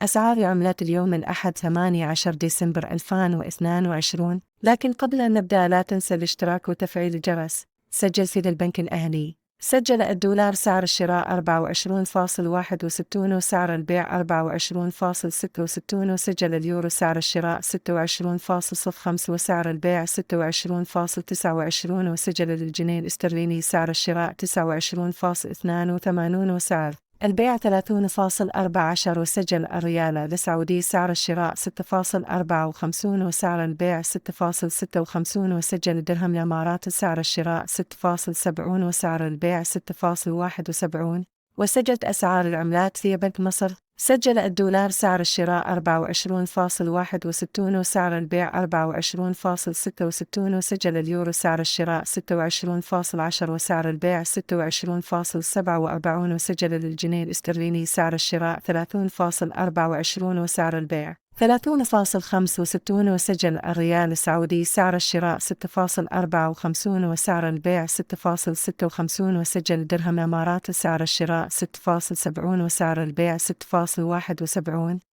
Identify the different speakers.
Speaker 1: أسعار العملات اليوم الأحد 18 ديسمبر 2022. لكن قبل أن نبدأ لا تنسى الاشتراك وتفعيل الجرس. سجل في البنك الأهلي. سجل الدولار سعر الشراء 24.61 وسعر البيع 24.66، وسجل اليورو سعر الشراء 26.05 وسعر البيع 26.29، وسجل الجنيه الاسترليني سعر الشراء 29.82 وسعر البيع 30.14، وسجل الريال السعودي سعر الشراء 6.54 وسعر البيع 6.56، وسجل الدرهم الإمارات سعر الشراء 6.70 وسعر البيع 6.71. وسجلت أسعار العملات في بنك مصر. سجل الدولار سعر الشراء 24.61 وسعر البيع 24.66، وسجل اليورو سعر الشراء 26.10 وسعر البيع 26.47، وسجل الجنيه الاسترليني سعر الشراء 30.24 وسعر البيع 30.65، وسجل الريال السعودي سعر الشراء 6.54 وسعر البيع 6.56، وسجل الدرهم الإمارات سعر الشراء 6.70 وسعر البيع 6.71.